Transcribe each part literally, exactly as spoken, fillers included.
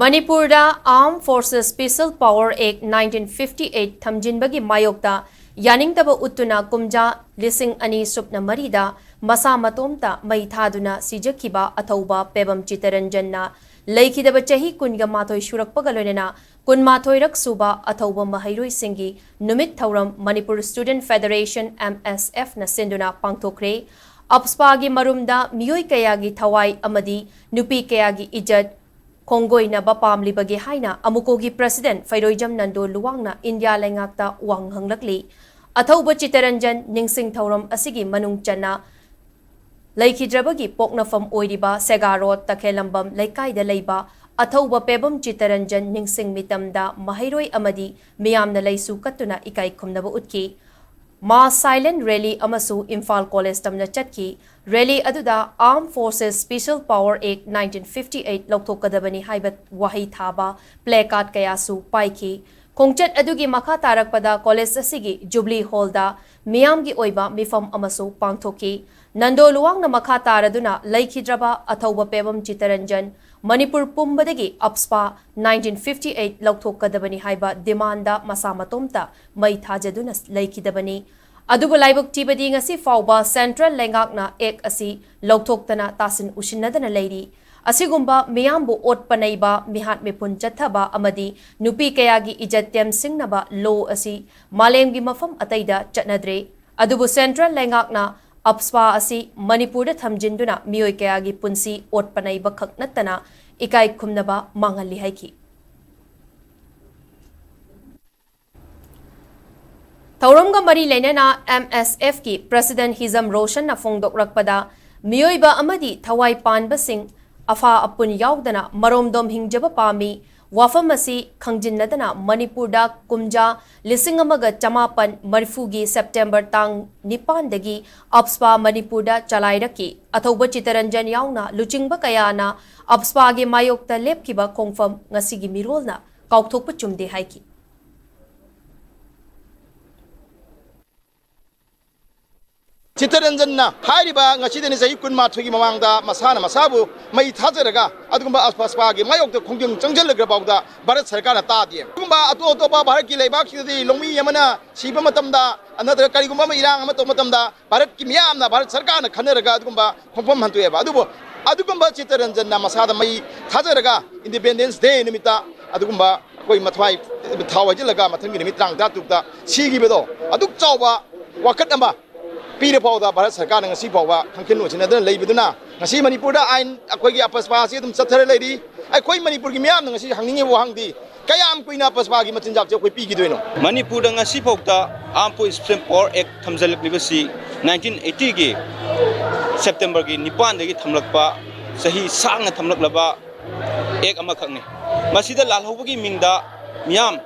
ꯃꯅꯤꯄꯨꯔꯗ Armed Forces Special Power Act nineteen fifty eight ꯊꯝꯖꯤꯟꯕꯒꯤ ꯃꯥꯌꯣꯛꯇ ꯌꯥꯅꯤꯡꯗꯕ ꯎꯠꯇꯨꯅ ꯀꯨꯝꯖꯥ ꯂꯤꯁꯤꯡ ꯑꯅꯤ ꯁꯨꯞꯅ ꯃꯔꯤꯗ ꯃꯁꯥ ꯃꯇꯣꯝꯇ ꯃꯩ ꯊꯥꯗꯨꯅ ꯁꯤꯖꯈꯤꯕ ꯑꯊꯧꯕ ꯄꯦꯕꯝ ꯆꯤꯇꯔꯟꯖꯟꯅ ꯂꯩꯈꯤꯗꯕ ꯆꯍꯤ ꯀꯨꯟꯒ ꯃꯥꯊꯣꯏ ꯁꯨꯔꯛꯄꯒ ꯂꯣꯏꯅꯅ ꯀꯨꯟꯃꯥꯊꯣꯏꯔꯛ ꯁꯨꯕ ꯑꯊꯧꯕ ꯃꯍꯩꯔꯣꯏꯁꯤꯡꯒꯤ ꯅꯨꯃꯤꯠ ꯊꯧꯔꯝ Manipur Student Federation, M S F ꯅ ꯁꯤꯟꯗꯨꯅ ꯄꯥꯡꯊꯣꯛꯈ꯭ꯔꯦ꯫ ꯑꯞꯁꯄꯥꯒꯤ ꯃꯔꯨꯝꯗ ꯃꯤꯑꯣꯏ ꯀꯌꯥꯒꯤ ꯊꯋꯥꯏ ꯑꯃꯗꯤ ꯅꯨꯄꯤ ꯀꯌꯥꯒꯤ ꯏꯖꯠ ꯈꯣꯡꯒꯣꯏꯅꯕ ꯄꯥꯝꯂꯤꯕꯒꯦ ꯍꯥꯏꯅ ꯑꯃꯨꯀꯣꯒꯤ President ꯐꯩꯔꯣꯏꯖꯝ ꯅꯟꯗꯣ ꯂꯨꯋꯥꯡꯅ ꯏꯟꯗꯤꯌꯥ ꯂꯩꯉꯥꯛꯇ ꯋꯥꯍꯪ ꯍꯪꯂꯛꯂꯤ꯫ ꯑꯊꯧꯕ ꯆꯤꯇꯔꯟꯖꯟ ꯅꯤꯡꯁꯤꯡ ꯊꯧꯔꯝ ꯑꯁꯤꯒꯤ ꯃꯅꯨꯡ ꯆꯟꯅ ꯂꯩꯈꯤꯗ꯭ꯔꯕꯒꯤ ꯄꯣꯛꯅꯐꯝ ꯑꯣꯏꯔꯤꯕ ꯁꯦꯒꯥ ꯔꯣꯗ ꯇꯈꯦꯂꯝꯕꯝ ꯂꯩꯀꯥꯏꯗ ꯂꯩꯕ ꯑꯊꯧꯕ ꯄꯦꯕꯝ ꯆꯤꯇꯔꯟꯖꯟ ꯅꯤꯡꯁꯤꯡ ꯃꯤꯇꯝꯗ ꯃꯍꯩꯔꯣꯏ ꯑꯃꯗꯤ ꯃꯤꯌꯥꯝꯅ ꯂꯩꯁꯨ ꯀꯠꯇꯨꯅ ꯏꯀꯥꯏ ꯈꯨꯝꯅꯕ ꯎꯠꯈꯤ꯫ Mass silent rally ꯑꯃꯁꯨ ꯏꯝꯐꯥꯜ ꯀꯣꯂꯦꯖ ꯇꯝꯅ ꯆꯠꯈꯤ꯫ Rally ꯑꯗꯨꯗ Armed Forces Special Power Act nineteen fifty eight ꯂꯧꯊꯣꯛꯀꯗꯕꯅꯤ ꯍꯥꯏꯕ ꯋꯥꯍꯩ ꯊꯥꯕ placard ꯀꯌꯥꯁꯨ ꯄꯥꯏꯈꯤ꯫ ꯈꯣꯡꯆꯠ ꯑꯗꯨꯒꯤ ꯃꯈꯥ ꯇꯥꯔꯛꯄꯗ ꯀꯣꯂꯦꯖ ꯑꯁꯤꯒꯤ ꯖꯨꯕꯂꯤ ꯍꯣꯜꯗ ꯃꯤꯌꯥꯝꯒꯤ ꯑꯣꯏꯕ ꯃꯤꯐꯝ ꯑꯃꯁꯨ ꯄꯥꯡꯊꯣꯛꯈꯤ꯫ ꯅꯟꯗꯣ ꯂꯨꯋꯥꯡꯅ ꯃꯈꯥ ꯇꯥꯔꯗꯨꯅ ꯂꯩꯈꯤꯗ꯭ꯔꯕ ꯑꯊꯧꯕ Pebam Chittaranjan Manipur ꯄꯨꯝꯕꯗꯒꯤ ꯑꯞꯁꯄꯥ nineteen fifty eight ꯂꯧꯊꯣꯛꯀꯗꯕꯅꯤ ꯍꯥꯏꯕ demandꯗ ꯃꯁꯥ ꯃꯇꯣꯝꯇ ꯃꯩ ꯊꯥꯖꯗꯨꯅ ꯂꯩꯈꯤꯗꯕꯅꯤ꯫ ꯑꯗꯨꯕꯨ ꯂꯥꯏꯕꯛ ꯊꯤꯕꯗꯤ ꯉꯁꯤ ꯐꯥꯎꯕ central ꯂꯩꯉꯥꯛꯅ act ꯑꯁꯤ ꯂꯧꯊꯣꯛꯇꯅ ꯇꯥꯁꯤꯟ ꯎꯁꯤꯟꯅꯗꯅ ꯂꯩꯔꯤ꯫ ꯑꯁꯤꯒꯨꯝꯕ ꯃꯤꯌꯥꯝꯕꯨ ꯑꯣꯠꯄ ꯅꯩꯕ, ꯃꯤꯍꯥꯠ ꯃꯤꯄꯨꯟ ꯆꯠꯊꯕ ꯑꯃꯗꯤ ꯅꯨꯄꯤ ꯀꯌꯥꯒꯤ ꯏꯖꯠ ꯇꯦꯝꯁꯤꯡꯅꯕ law ꯑꯁꯤ ꯃꯥꯂꯦꯝꯒꯤ ꯃꯐꯝ ꯑꯇꯩꯗ ꯆꯠꯅꯗ꯭ꯔꯦ꯫ ꯑꯗꯨꯕꯨ central ꯂꯩꯉꯥꯛꯅ ꯑꯞꯁꯄꯥ ꯑꯁꯤ ꯃꯅꯤꯄꯨꯔꯗ ꯊꯝꯖꯤꯟꯗꯨꯅ ꯃꯤꯑꯣꯏ ꯀꯌꯥꯒꯤ ꯄꯨꯟꯁꯤ ꯑꯣꯠꯄ ꯅꯩꯕ ꯈꯛ ꯅꯠꯇꯅ ꯏꯀꯥꯏ ꯈꯨꯝꯅꯕ ꯃꯥꯡꯍꯜꯂꯤ ꯍꯥꯏꯈꯤ꯫ ꯊꯧꯔꯝꯒ ꯃꯔꯤ ꯂꯩꯅꯅ M S F ꯀꯤ President ꯍꯤꯖꯝ ꯔꯣꯁꯟꯅ ꯐꯣꯡꯗꯣꯛꯂꯛꯄꯗ, ꯃꯤꯑꯣꯏꯕ ꯑꯃꯗꯤ ꯊꯋꯥꯏ ꯄꯥꯟꯕꯁꯤꯡ ꯑꯐꯥ ꯑꯄꯨꯟ ꯌꯥꯎꯗꯅ ꯃꯔꯣꯝꯗꯣꯝ ꯍꯤꯡꯖꯕ ꯄꯥꯝꯃꯤ꯫ ꯋꯥꯐꯝ ꯑꯁꯤ ꯈꯪꯖꯤꯟꯅꯗꯅ ꯃꯅꯤꯄꯨꯔꯗ ꯀꯨꯝꯖꯥ ꯂꯤꯁꯤꯡ ꯑꯃꯒ ꯆꯃꯥꯄꯟ ꯃꯔꯤꯐꯨꯒꯤ September ꯇꯥꯡ ꯅꯤꯄꯥꯟꯗꯒꯤ ꯑꯞꯁꯄꯥ ꯃꯅꯤꯄꯨꯔꯗ ꯆꯂꯥꯏꯔꯛꯈꯤ꯫ ꯑꯊꯧꯕ ꯆꯤꯇꯔꯟꯖꯟ ꯌꯥꯎꯅ ꯂꯨꯆꯤꯡꯕ ꯀꯌꯥꯅ ꯑꯞꯁꯄꯥꯒꯤ ꯃꯥꯌꯣꯛꯇ ꯂꯦꯞꯈꯤꯕ ꯈꯣꯡꯐꯝ ꯉꯁꯤꯒꯤ ꯃꯤꯔꯣꯜꯅ ꯀꯥꯎꯊꯣꯛꯄ ꯆꯨꯝꯗꯦ ꯍꯥꯏꯈꯤ꯫ ꯆꯤꯠꯇꯔꯟꯖꯟꯅ ꯍꯥꯏꯔꯤꯕ ꯉꯁꯤꯗꯅꯤ ꯆꯍꯤ ꯀꯨꯟꯃꯥꯊꯣꯏꯒꯤ ꯃꯃꯥꯡꯗ ꯃꯁꯥꯅ ꯃꯁꯥꯕꯨ ꯃꯩ ꯊꯥꯖꯔꯒ ꯑꯗꯨꯒꯨꯝꯕ ꯑꯄꯁꯄꯥꯒꯤ ꯃꯥꯌꯣꯛꯇ ꯈꯣꯡꯖꯪ ꯆꯪꯁꯤꯜꯂꯈ꯭ꯔ ꯐꯥꯎꯗ ꯚꯥꯔꯠ ꯁꯔꯀꯥꯔꯅ ꯇꯥꯗꯦ꯫ ꯑꯗꯨꯒꯨꯝꯕ ꯑꯇꯣꯞ ꯑꯇꯣꯞꯄ ꯚꯥꯔꯠꯀꯤ ꯂꯩꯕꯥꯛꯁꯤꯗꯗꯤ ꯂꯧꯃꯤ ꯑꯃꯅ ꯁꯤꯕ ꯃꯇꯝꯗ ꯅꯠꯇ꯭ꯔꯒ ꯀꯔꯤꯒꯨꯝꯕ ꯑꯃ ꯏꯔꯥꯡ ꯑꯃ ꯇꯧꯕ ꯃꯇꯝꯗ ꯚꯥꯔꯠꯀꯤ ꯃꯤꯌꯥꯝꯅ ꯚꯥꯔꯠ ꯁꯔꯀꯥꯔꯅ ꯈꯟꯅꯔꯒ ꯑꯗꯨꯒꯨꯝꯕ ꯈꯣꯡꯐꯝ ꯍꯟꯗꯣꯛꯑꯦꯕ꯫ ꯑꯗꯨꯕꯨ ꯑꯗꯨꯒꯨꯝꯕ ꯆꯤꯠꯇꯔꯟꯖꯟꯅ ꯃꯁꯥꯗ ꯃꯩ ꯊꯥꯖꯔꯒ Independence Day ꯅꯨꯃꯤꯠꯇ ꯑꯗꯨꯒꯨꯝꯕ ꯑꯩꯈꯣꯏ ꯃꯊ꯭ꯋꯥꯏ ꯊꯥꯎ ꯍꯩꯖꯤꯜꯂꯒ ꯃꯊꯪꯒꯤ ꯅꯨꯃꯤꯠ ꯇꯔꯥꯃꯉꯥ ꯇꯔꯥꯇꯔꯨꯛꯇ ꯁꯤꯈꯤꯕꯗꯣ ꯑꯗꯨꯛ ꯆꯥꯎꯕ ꯋꯥꯀꯠ ꯑꯃ ꯄꯤꯔ ꯐꯥꯎꯗ ꯚꯥꯔꯠ ꯁꯔꯀꯥꯔꯅ ꯉꯁꯤ ꯐꯥꯎꯕ ꯈꯪꯈꯤꯟ ꯎꯁꯤꯟꯅꯗꯅ ꯂꯩꯕꯗꯨꯅ ꯉꯁꯤ ꯃꯅꯤꯄꯨꯔꯗ ꯑꯥꯏꯟ ꯑꯩꯈꯣꯏꯒꯤ ꯑꯄꯁꯄꯥ ꯑꯁꯤ ꯑꯗꯨꯝ ꯆꯠꯊꯔ ꯂꯩꯔꯤ꯫ ꯑꯩꯈꯣꯏ ꯃꯅꯤꯄꯨꯔꯒꯤ ꯃꯤꯌꯥꯝꯅ ꯉꯁꯤ ꯍꯪꯅꯤꯡꯉꯤꯕ ꯋꯥꯍꯪꯗꯤ ꯀꯌꯥꯝ ꯀꯨꯏꯅ ꯑꯄꯁꯄꯥꯒꯤ ꯃꯆꯤꯟꯖꯥꯛꯁꯦ ꯑꯩꯈꯣꯏ ꯄꯤꯈꯤꯗꯣꯏꯅꯣ? ꯃꯅꯤꯄꯨꯔꯗ ꯉꯁꯤ ꯐꯥꯎꯗ Armed Forces Supreme Power Act ꯊꯝꯖꯤꯜꯂꯛꯂꯤꯕꯁꯤ nineteen eighty ꯒꯤ September ꯒꯤ ꯅꯤꯄꯥꯟꯗꯒꯤ ꯊꯝꯂꯛꯄ, ꯆꯍꯤ ꯁꯥꯡꯅ ꯊꯝꯂꯛꯂꯕ Act ꯑꯃꯈꯛꯅꯤ꯫ ꯃꯁꯤꯗ ꯂꯥꯜꯍꯧꯕꯒꯤ ꯃꯤꯡꯗ ꯃꯤꯌꯥꯝ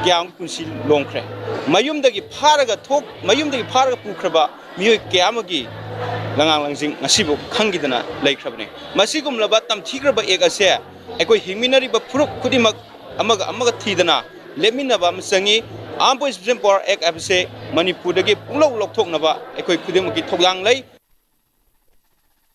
ꯀꯌꯥ ꯑꯃꯒꯤ ꯄꯨꯟꯁꯤ ꯂꯣꯡꯈ꯭ꯔꯦ꯫ ꯃꯌꯨꯝꯗꯒꯤ ꯐꯥꯔꯒ ꯊꯣꯛ-, ꯃꯌꯨꯝꯗꯒꯤ ꯐꯥꯔꯒ ꯄꯨꯈ꯭ꯔꯕ ꯃꯤꯑꯣꯏ ꯀꯌꯥ ꯑꯃꯒꯤ ꯂꯉꯥꯡ ꯂꯪꯖꯤꯡ ꯉꯁꯤꯕꯨ ꯈꯪꯈꯤꯗꯅ ꯂꯩꯈ꯭ꯔꯕꯅꯤ꯫ ꯃꯁꯤꯒꯨꯝꯂꯕ ꯇꯝꯊꯤꯈ꯭ꯔꯕ Act ꯑꯁꯦ ꯑꯩꯈꯣꯏ ꯍꯤꯡꯃꯤꯟꯅꯔꯤꯕ ꯐꯨꯔꯨꯞ ꯈꯨꯗꯤꯡꯃꯛ ꯑꯃꯒ ꯑꯃꯒ ꯊꯤꯗꯅ ꯂꯦꯞꯃꯤꯟꯅꯕ ꯑꯃ ꯆꯪꯉꯤ꯫ Armed Forces Supreme Power Act ꯍꯥꯏꯕꯁꯦ ꯃꯅꯤꯄꯨꯔꯗꯒꯤ ꯄꯨꯡꯂꯧ ꯂꯧꯊꯣꯛꯅꯕ ꯑꯩꯈꯣꯏ ꯈꯨꯗꯤꯡꯃꯛꯀꯤ ꯊꯧꯗꯥꯡ ꯂꯩ꯫